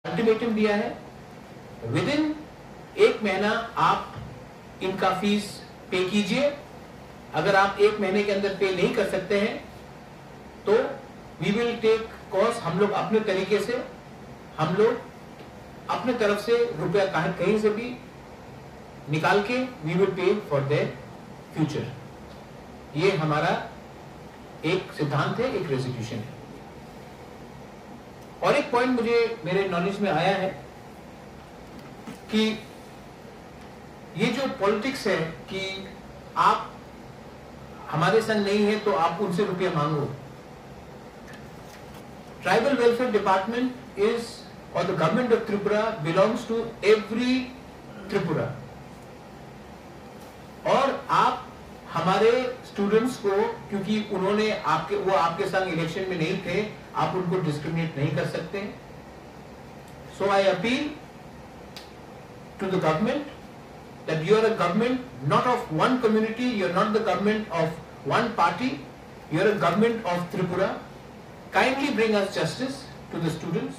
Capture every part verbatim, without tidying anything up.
अल्टीमेटम दिया है, with in एक महीना आप इनका फीस पे कीजिए। अगर आप एक महीने के अंदर पे नहीं कर सकते हैं तो वी विल टेक कॉस्ट, हम लोग अपने तरीके से, हम लोग अपने तरफ से रुपया कहीं कहीं से भी निकाल के we will pay for their future. ये हमारा एक सिद्धांत है, एक रेजोल्यूशन है। और एक पॉइंट मुझे मेरे नॉलेज में आया है कि ये जो पॉलिटिक्स है कि आप हमारे संग नहीं है तो आप उनसे रुपया मांगो। Tribal Welfare Department is, or the Government of Tripura belongs to every Tripura। और आप हमारे स्टूडेंट्स को, क्योंकि उन्होंने आपके, वो आपके संग इलेक्शन में नहीं थे, आप उनको डिस्क्रिमिनेट नहीं कर सकते। So I appeal to the government that you are a government not of one community, you are not the government of one party, you are a government of Tripura. Kindly bring us justice to the students,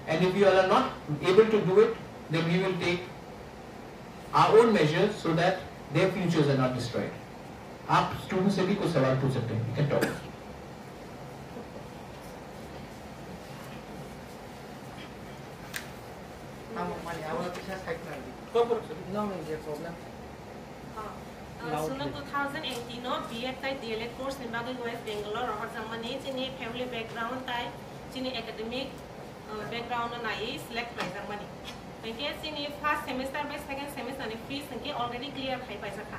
and if you all are not able to do it, then we will take our own measures so that their futures are not destroyed. आप स्टूडेंट से भी कुछ सवाल पूछ सकते हैं, you can talk। Tamo mani abo kisa side na di. Tamo je problem. Ah, Loudly. Suno two thousand eighteen no B Ed tai D L Ed course ni bagwi West Bangalore rohorjakmani, chini family background tai chini academic, ah, background no naiwi select khlaijakmani. Hinkhe chini first semester bai second semester ni fees hinkhe already clear khai paijak kha.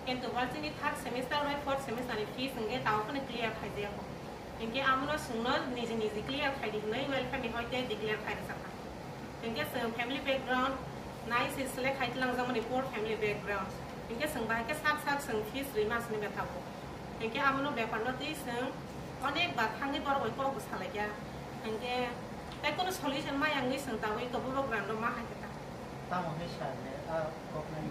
Kintu bo chini third semester bai fourth semester ni fees hinkhe tabuk phano clear khai jaya kho. Hinkhe amono chwngno niji niji clear khai di hwnwi welfare ni hoite declare khai rwjak kha. Hinkhe chwng family background nai se select khai tlang jakmani poor family background. Hinkhe chwng bahai khe sak sak chwng fees rwima sini bethago. Hinkhe amono bepar no twi chwng onek bar thangwi borok bai kok bw salai kha. Hinkhe tei kunu solution maya wngwi chwng tabwi kobor bo grant rok ma hai khe ta. Tamo hwnwi sa le, a kok nai.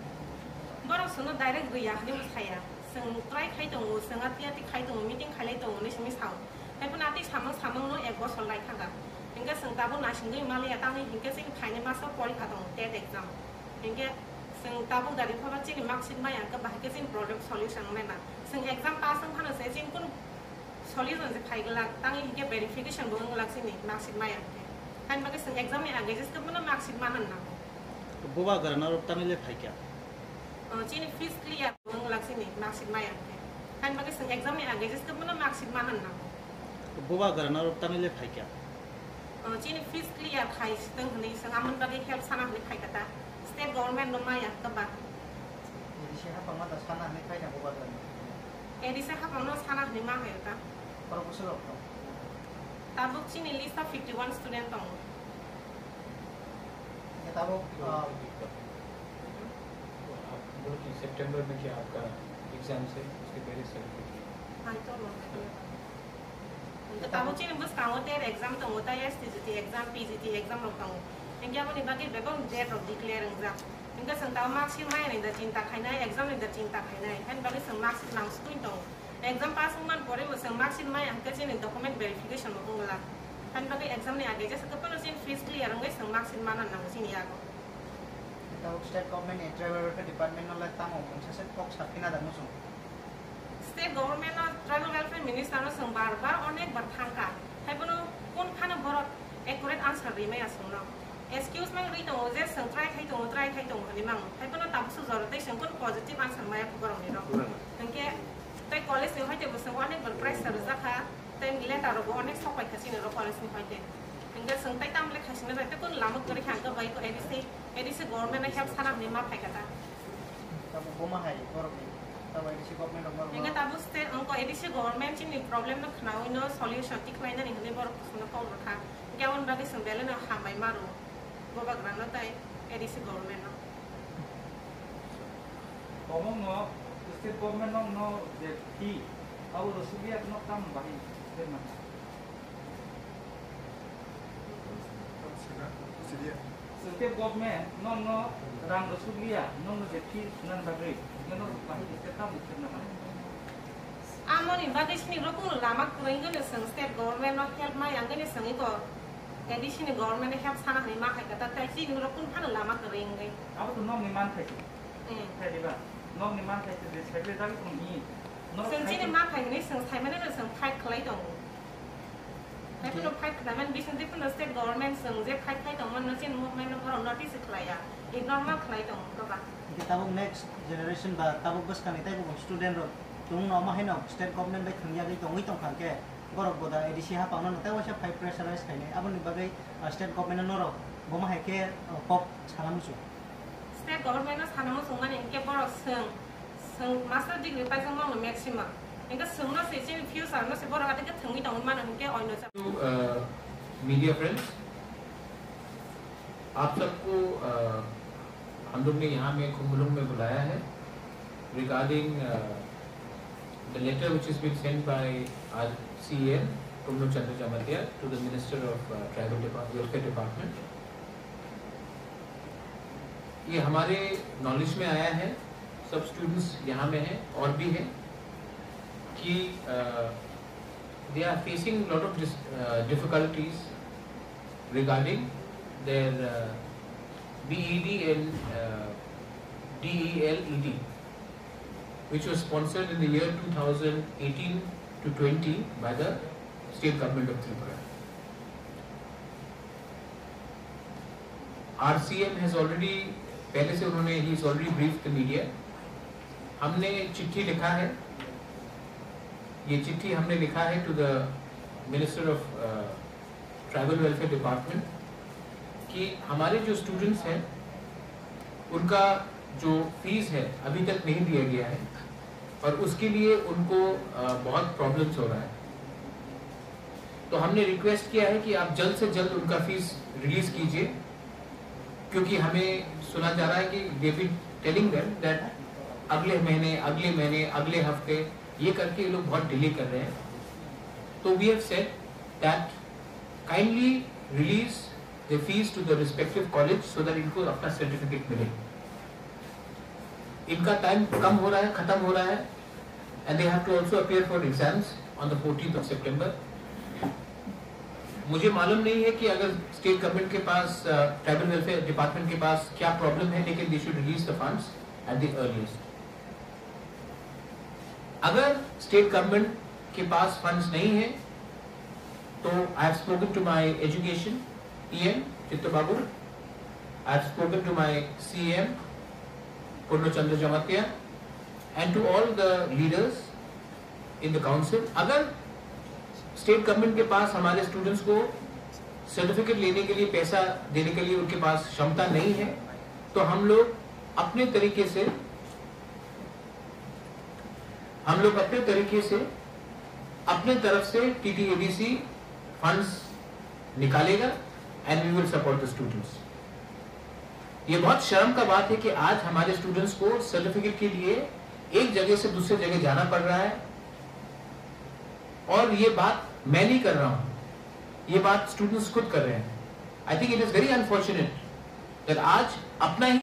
Borok chwngno direct rwya hwnwi bo saya. Chwng try khai tongo, chwng ati ati khai tongo, meeting khailai tongo hwnwi simi sao. Tei phano ati samung samung no ek bosor lai thangkha. Hinkhe chwng tabuk naisingwi maliya, tamni hinkhe chini phaini masa porikha tongo, tet exam. Hinkhe chwng tabuk dari phano chini marksheet maya hinkhe bahai khe chini problem solution wngnai na. Chwng exam pass wng phano se chini kunu solution se phai glak, tamni hinkhe verification bo wng glak chini marksheet maya hinkhe. Haini bagwi chwng exam ni age jesa phano marksheet mana nango. Bubagra norok tamni le phaikha? O, chini fees clear wng glak chini marksheet maya hinkhe. Haini bagwi chwng exam ni age jesa phano marksheet mana nango. Bubagra norok tamni le phaikha? O, chini fees clear khai sitwng hwnwi chwng amoni bagwi help sana hwnwi phaikha ta. State government no maya hinkhe ba. A D C haphangma da sana hwnwi phaina Bubagra ni? A D C haphangno sana hwnwi ma hai ta. Borok bwswk rok tong? Tabuk chini list o fifty one student tongo. Tabuk, ah, आप बोलो कि सितंबर में क्या आपका एग्जाम है, उसके पहले certificate? Hai to lo. Hinkhe tabuk chini bwskango tet exam tongo, tei S T G T exam, P G T exam rok tongo. Hinkhe aboni bagwi bebak date rok declare wngjak. Hinkhe chwng tabuk marksheet maya ni da chinta khainai, exam ni da chinta khainai. Haini bagwi chwng marksheet nang sukui tongo. Exam pass wngmani pore bo chwng marksheet maya hinkhe chini document verification bo wng glak. Haini bagwi exam ni age jesa kwbangno chini fees clear wngwi chwng marksheet mana nango chini yago. Tabuk state government ni tribal welfare department no lai tamo mungsa se kok saphina da muchung? State government no tribal welfare minister no chwng bar bar onek bar thangkha, haibono kun phano borok accurate answer rimaya chwngno. Excuse mang ri tongo je chwng try khai tongo, try khai tongo hwnwi mang, haibono tabukso jora tei chwng kun positive answer maya borok ni rok. Hinkhe tei college ni hoite bo chwng onek bar pressure rwjakha, tei letter rok bo onek sok paikha chini rok college ni hoite. Hinkhe chwng tei tamle khaisingna jai tei kun lama kwrwi kha, hinkhe bai A D C, A D C government no help sana hwnwi ma phaikha ta. Tabuk buma hai borok ni, tabuk A D C government rok borok. Hinkhe tabuk state, ongko A D C government chini problem no khnaui no solution tikhlainani hwnwi borok chwngno kok rwkha. Hinkhe aboni bagwi chwng belai no hambai ma rwo Bubagra no tei A D C government no. Omo no state government no, no je fee abo rwsukliya no tamo bahai state mano. State government nokno rang rwsukliya, nokno je fees nang bagwi, nokno bahai khe tamo khe nang. Amoni bagwi sini rokno lama kwrwngwi no chwng state government no help maya wngwi no chwngwi ko. A D C ni government ni help sana hwnwi ma khai kha, ta-, tai chini rok kun phano lama kwrwi wngwi. Abo to nokni manthai se. Hmm. Khai diba? Nokni manthai se je segre jagwi tong ni. Norok Chwng khai chini to ma khai hwnwi chwng sai mani no chwng fight khlai tongo. Hai phano fight khlai mani bising twi phano state government chwng je fight khai tong mano chini movement no borok notice khlai ya. Ignore ma khlai tongo baba. Hingke tabuk next generation ba tabuk bwskangni tei kubun student rok tongno omo haino state government bai thwng yagwi tongwi tongkha hingke borok boda A D C hapangno no tei waisa phai pressurize khainai aboni bagwi, ah, state government no norok bomo hai khe, ah, kok sana muchung. State government no sana muchung mani hingke borok chwng, chwng master degree paijak mano maximum. Hingke chwngno se chini future no se borok atike thwngwi tongwi mano hingke oino. To, uh, media friends, आप सबको, uh, हम लोग ने यहाँ में खुंबलुंग में बुलाया है regarding, uh, the letter which has been sent by our C E M Purno Chandra Jamatia to the Minister of, uh, Tribal Depart-, Welfare Department। ये हमारे नॉलेज में आया है, सब स्टूडेंट्स यहाँ में हैं और भी हैं, कि, uh, they are facing lot of dis-, uh, difficulties regarding their, uh, B E D and, uh, D E L E D, which was sponsored in the year two thousand eighteen to twenty by the state government of Tripura। Our C M has already, पहले से उन्होंने, he has already briefed the media। हमने चिट्ठी लिखा है, ये चिट्ठी हमने लिखा है to the Minister of, uh, Tribal Welfare Department कि हमारे जो स्टूडेंट्स हैं उनका जो फीस है अभी तक नहीं दिया गया है और उसके लिए उनको, अ, बहुत प्रॉब्लम्स हो रहा है। तो हमने रिक्वेस्ट किया है कि आप जल्द से जल्द उनका फीस रिलीज कीजिए, क्योंकि हमें सुना जा रहा है कि they've been telling them that अगले महीने, अगले महीने, अगले हफ्ते, ये करके ये लोग बहुत डिले कर रहे हैं। तो we have said that kindly release the fees to the respective college so that इनको अपना सर्टिफिकेट मिले। इनका टाइम कम हो रहा है, खत्म हो रहा है, and they have to also appear for exams on the fourteenth of September। मुझे मालूम नहीं है कि अगर स्टेट गवर्नमेंट के पास, ट्राइबल वेलफेयर डिपार्टमेंट के पास क्या प्रॉब्लम है, लेकिन they should release the funds at the earliest। अगर स्टेट गवर्नमेंट के पास फंड्स नहीं है, तो I have spoken to my education E M Chitto Babu, I have spoken to my C M Purno Chandra Jamatia and to all the leaders in the council। अगर state government के पास हमारे स्टूडेंट्स को सर्टिफिकेट लेने के लिए, पैसा देने के लिए उनके पास क्षमता नहीं है, तो हम लोग अपने तरीके से हम लोग अपने तरीके से, अपने तरफ से T T A D C funds निकालेगा and we will support the students। ये बहुत शर्म का बात है कि आज हमारे स्टूडेंट्स को सर्टिफिकेट के लिए एक जगह से दूसरे जगह जाना पड़ रहा है। और ये बात मैं नहीं कर रहा हूँ, ये बात स्टूडेंट्स खुद कर रहे हैं। I think it is very unfortunate that आज अपना ही